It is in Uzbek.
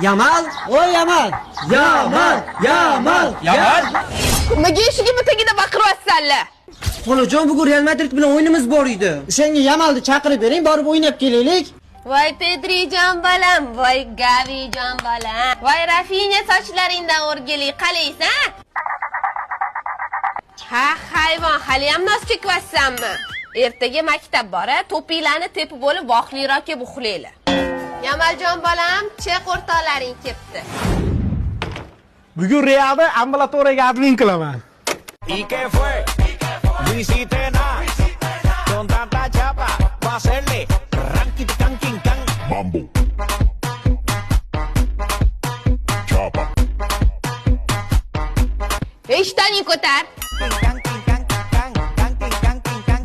Yamal, oy Yamal. Yamal, Yamal, Yamal. Nimaga eshigimni tagida baqiryapsanlar? Xolajon, bugun Real Madrid bilan o'yinimiz bor edi. O'shanga Yamalni chaqirib bering, borib o'ynab kelaylik. Voy Pedrijon bolam, voy Gavijon bolam. Voy Rafinya sochlaringdan o'rgili, qalaysan? Ha, hayvon, haliyam nos chekyapsanmi? Ertaga maktab bor, to'pinglarni tepib bo'lib, voqliroq kelib uxlanglar. Yamaljon bolam, chiq, o'rtoqlaring ketdi. Bugun Realda ambulatoriyaga admin qilaman. ¿Y qué fue? No hiciste nada. Con tanta chapa, va a hacerle ranking, can, king, can. Mambo. Chapa. Eshitoning ko'tar. Can, king, can, can, can, king, can, king, can.